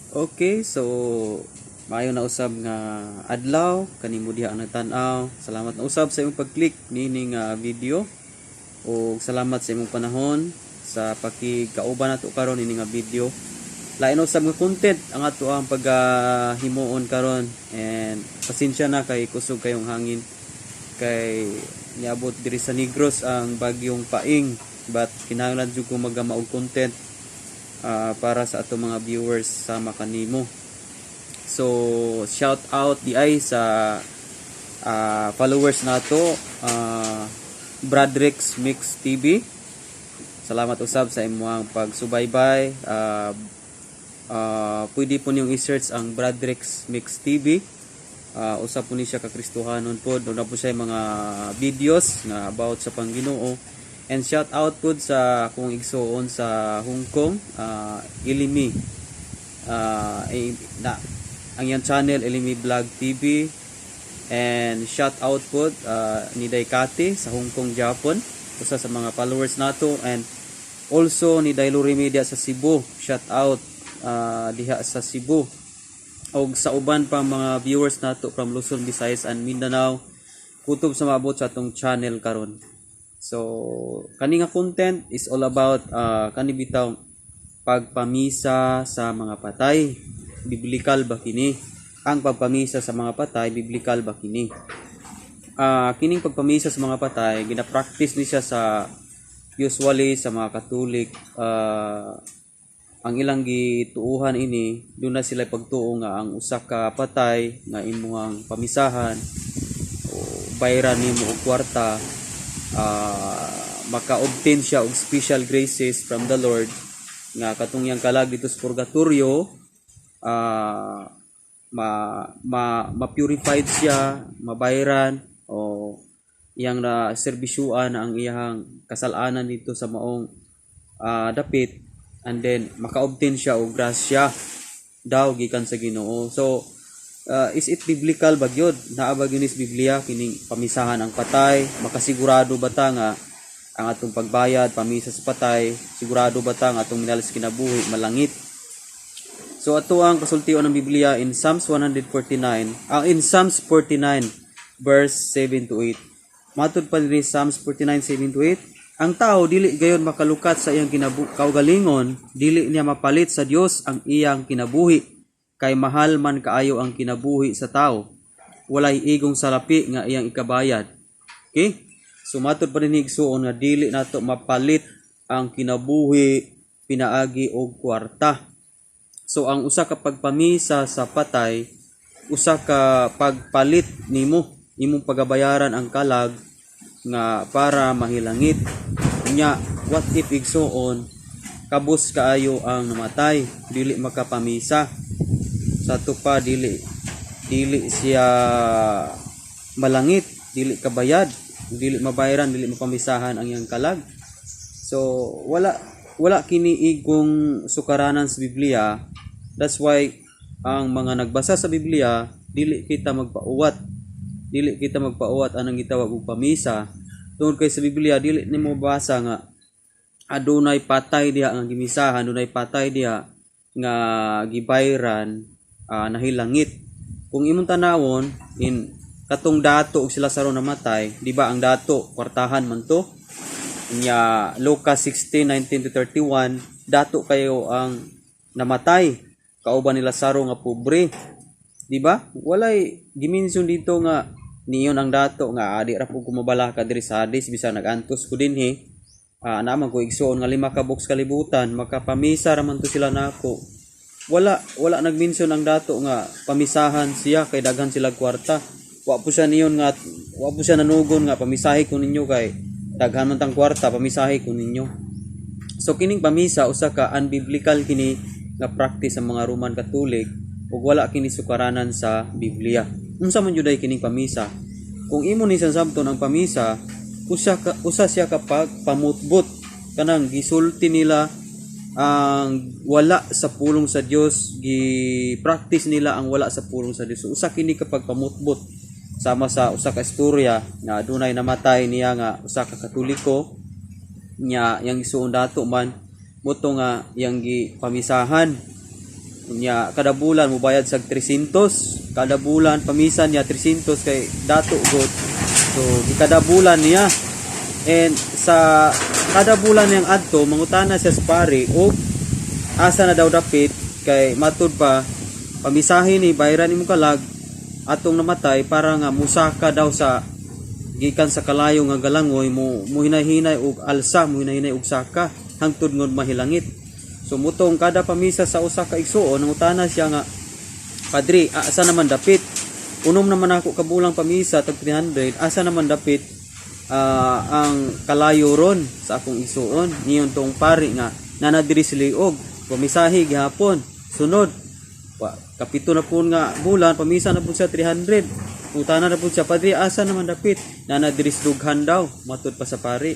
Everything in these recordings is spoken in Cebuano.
Okay, so maayo na usab nga adlaw kanimo diha ang nagtan-aw. Salamat na usab sa imong pag-click niini nga video ug salamat sa imong panahon sa pakigkauban nato karon ini nga video. Lain usab nga content ang ato ang paghimuon karon and pasensya na kay kusog kayong hangin kay niabot diri sa Negros ang bagyong Paeng, but kinahanglan jud ko maggama og content para sa ato mga viewers sama kanimo. So shout out di ay sa followers nato, Bradrix Mix TV. Salamat usab sa imong pagsubaybay. Pwede po niyong i-search ang Bradrix Mix TV. Usa po ni siya ka Kristohanon po. Doon na po siya mga videos nga about sa Pangginoo. And shout out po sa akong igsuon sa Hong Kong, Ilimi. Na, ang iyang channel, Ilimi Vlog TV. And shout out po ni Daikati sa Hong Kong, Japan. Usa sa mga followers nato, and also ni Dailori Media sa Cebu. Shout out diha sa Cebu. Og sa uban pa mga viewers nato from Luzon, Visayas and Mindanao kutob sa maabot sa atong channel karon. So kani nga content is all about kani bitaw, pagpamisa sa mga patay. Biblical ba kini? Ang pagpamisa sa mga patay, biblical ba kini? Kining pagpamisa sa mga patay, gina-practice ni siya sa usually sa mga Katolik. Ang ilang gituuhan ini, doon na sila pagtuo nga ang usa ka patay nga imuhang pamisahan o bayran nimo og kwarta, maka-obtain siya og special graces from the Lord nga katong iyang kalag dito sa purgatorio, ma ma ma-purified siya, mabayran o iyang na serbisyuan ang iyang kasalanan dito sa maong dapit, and then maka-obtain siya og grasya daw gikan sa Ginoo. So is it biblical ba gyud? Naa ba gyud ni sa Biblia kining pamisahan ang patay? Makasigurado ba ta nga ang atong pagbayad pamisa sa patay, sigurado ba ta nga atong minalis kinabuhi malangit? So ato ang kasultion ng Biblia in Psalms 149, in Psalms 49 verse 7 to 8. Matud pa diri, Psalms 49 7 to 8, ang tao dili gayon makalukat sa iyang kaugalingon, dili niya mapalit sa Dios ang iyang kinabuhi, kay mahal man kaayo ang kinabuhi sa tao. Walay igong salapi nga iyang ikabayad. Okay? So matud pa din, igsuon, nga dili nato mapalit ang kinabuhi pinaagi og kwarta. So ang usa ka pagpamisa sa patay, usa ka pagpalit nimo, imong pagabayaran ang kalag nga para mahilangit. Nya what if, igsuon, kabus kaayo ang namatay, dili makapamisa. Sa ato pa dili dili siya malangit, dili kabayad, dili mabayaran, dili mapamisahan ang iyang kalag. So wala wala kini igong sukaranan sa Biblia. That's why ang mga nagbasa sa Biblia, dili kita magpauwat. Dili kita magpauwat anang gitawag og pamisa. Tungod kay sa Biblia dili nimo mabasa nga adunay patay diha nga gimisahan, adunay patay diha nga gibayran, nahilangit. Kung imong tanawon in katong dato og si Lazaro namatay, di ba ang dato kwartahan man to? Nya Lucas 16:19 to 31, dato kayo ang namatay kauban ni Lazaro nga pobre. Di ba? Walay gimension dito nga niyon ang dato nga di ra po kumabalaka diri sa Hades bisan nagantos ko dinhi. Naman ko igsuon nga lima ka buok kalibutan, makapamisa ra man to sila nako. Wala wala nagmension ang dato nga pamisahan siya kay daghan sila kwarta. Wa po siya niyon nga wa po siya nanugon nga pamisahi ko ninyo kay daghan man tang kwarta, pamisahi ko ninyo. So kining pamisa, usa ka unbiblical kini nga practice sa mga Roman Catholic ug wala kini sukaranan sa Biblia. Unsa man juday kining pamisa? Kung imo ni sabton ang pamisa, usa siya kapag pamutbot, kanang gisulti nila ang wala sa pulong sa Dios, gi-practice nila ang wala sa pulong sa Dios. So, usa kini kapag pamutbot, sama sa usa ka istorya nga adunay namatay niya nga usa ka Katoliko nya yang isuon dato man moto nga yang gipamisahan. Unya kada bulan mobayad sa 300, kada bulan pamisa niya 300 kay dato god. So kada bulan niya, and sa kada bulan niyang adto, mangutana siya sa pari og asa na daw dapit, kay matud pa pamisahin ni bayaran imong kalag atong namatay para nga musaka daw sa gikan sa kalayo nga galangoy, mo muhinay-hinay og alsa, muhinay-hinay og saka hangtod ngon mahilangit. So mutong kada pamisa sa usa ka igsuon, nangutana siya nga, "Padre, asa naman dapit? Unom naman ako ka bulang pamisa tag 300, asa naman dapit ang kalayo ron sa akong igsuon?" Niyon tong pari nga nana diri sa liog, pamisahi gihapon. Sunod wa, kapito na po nga bulan, pamisa na po siya 300. Utana na po siya, "Padre, asa naman dapit?" Nana diri sa dughan daw, matud pa sa pari.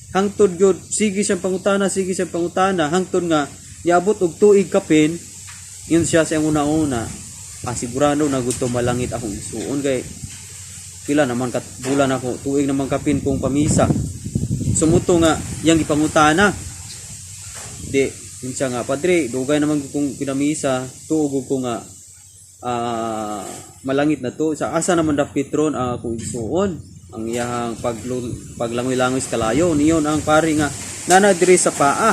Hangtod gyud sige siyang pangutana, sige siyang pangutana, hangtod nga niabot og tuig kapin. Yun siya sa una-una, sigurado na gusto malangit akong isuon kay pila naman kat bulan ako, tuig naman kapin kong pamisa. Sumuto nga yang gipangutana di yun siya nga, "Padre, dugay naman kong pinamisa, tuog ko nga malangit na to. Sa asa naman dapit ron ang akong igsuon, ang iyahang paglangoy-langoy sa kalayo?" Niyon ang pari nga nana diri sa paa.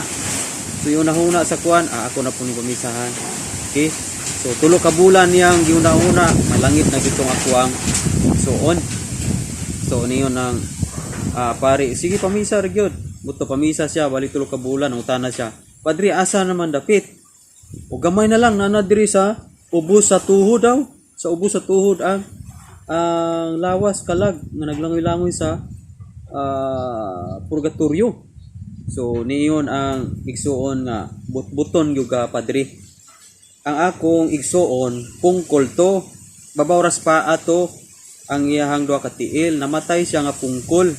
So yun nahuna sa kuan, ako na po ni pamisahan. Okay, so 3 ka bulan niyang giuna-una, malangit na gitong ako ang igsuon. So niyon ang pari, sige, pamisa ra gyud. Buto pamisa siya, balik 3 ka bulan, utana siya, "Padre, asa naman dapit?" O gamay na lang, nana diri sa ubos sa tuhod daw. Sa ubos sa tuhod ang lawas kalag nga naglangoy-langoy sa purgatorio. So niyon ang igsuon nga, "Butbuton gyud ka, padre. Ang akong igsuon pungkol to, babaw ras pa ato ang iyahang duha ka tiil, namatay siya nga pungkol.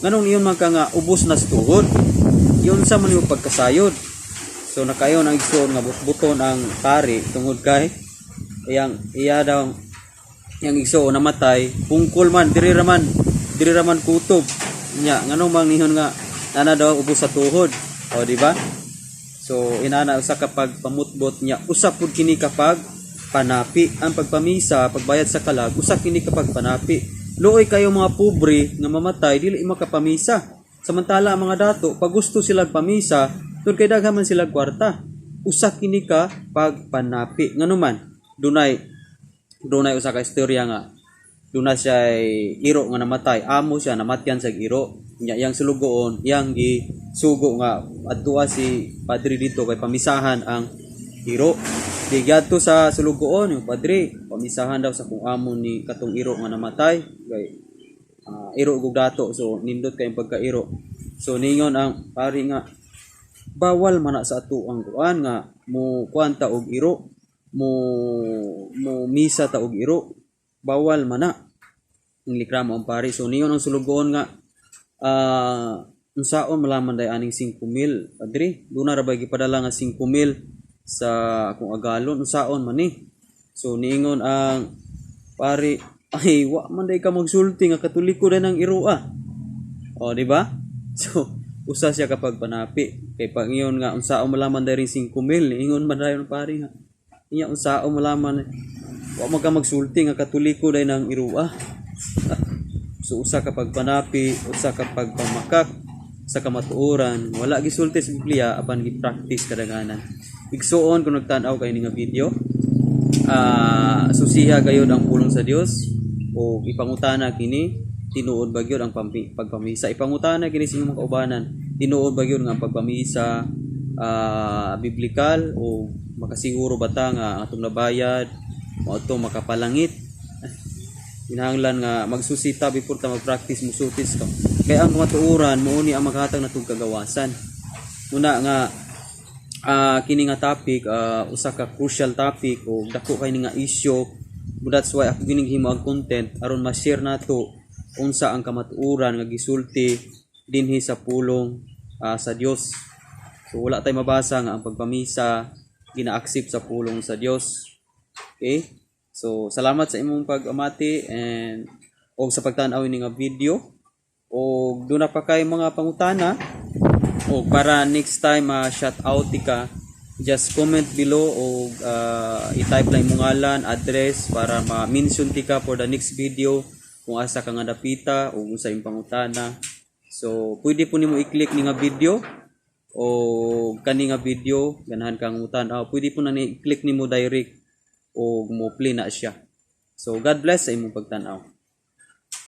Nganong iyon man ka nga ubos na sa tuhod? Yun sa man yung pagkasayod." So nakayon ang igsuon nga butbuton ang pari tungod kay iyang iya daw yang igsuon namatay pungkol man, diri ra man kutob nya, ngano mang nihon nga nana daw ubos sa tuhod? O di ba? So inana usa kapag pamutbot niya, usa pud kini kapag panapi ang pagpamisa, pagbayad sa kalag, usa kini kapag panapi. Luoy kayo mga pobre nga mamatay dili makapamisa. Samantala ang mga dato, pag gusto sila pamisa, tungod kay daghan man sila kwarta. Usa kini ka pagpanapi. Ngano man dunay usa ka istorya nga duna siya iro nga namatay, amo siya namatyan sa iro nya, iyang sulugoon iyang gisugo nga adtua si padre dito kay pamisahan ang iro. Di giadto sa sulugoon yung padre, pamisahan daw sa kung amo ni katong iro nga namatay kay iro ug dato, so nindot kay pagkairo. So ningon ang pari nga bawal man na sa ato ang kuan nga mo kuan ta og iro, mo mo misa ta og iro, bawal man na. Nglikramo ang pari. So niyon ang sulugoon nga, "Unsaon malaman day aning 5,000, padre? Duna ra ba gipadala nga 5,000 sa akong agalon? Unsaon man ni?" So niingon ang pari, "Ay, wa man day ka magsulti nga Katoliko day ng iro ah." O di ba? So usa siya kapag panapi kay pag ingon nga unsaon malaman day ring 5,000, niingon man dayon ang pari nga iya, "Unsaon malaman, wa man ka magsulti nga Katoliko day ng iro ah." So usa kapag panapi, usa kapag pamakak sa kamatuoran, wala gisulti sa Biblia apan gi-practice kadaghanan. Igsuon, kung nagtan-aw kay ni nga video, susiha gayod ang pulong sa Dios o ipangutana kini, tinuod ba gyud ang pagpamisa? Ipangutana kini sa inyong mga kaubanan, tinuod ba gyud nga ang pagpamisa biblikal o makasiguro ba ta nga ang atong nabayad mao to makapalangit? Kinahanglan nga magsusita before ta mag-practice, musulti ka. Kay ang kamatuoran mao ni ang maghatag natong kagawasan. Muna nga kini nga topic, usa ka crucial topic o dako kay ni nga issue. That's why ako gining himo ang content aron ma-share nato unsa ang kamatuoran nga gisulti dinhi sa pulong sa Dios. So wala tay mabasa nga ang pagpamisa gina-accept sa pulong sa Dios. Okay? So salamat sa imong pag-amati and og sa pagtan-aw ini nga video. Og duna pa kay mga pangutana o para next time shout out ka, Just comment below o i-type lang imong ngalan, address para ma-mention tika for the next video kung asa ka nga dapita o kung sa imong pangutana. So, pwede po nimo i-click ni nga video o kani nga video, ganahan kang mutan-aw, pwede po na ni i-click nimo direct o mo play na siya. So, God bless sa imong pagtan-aw.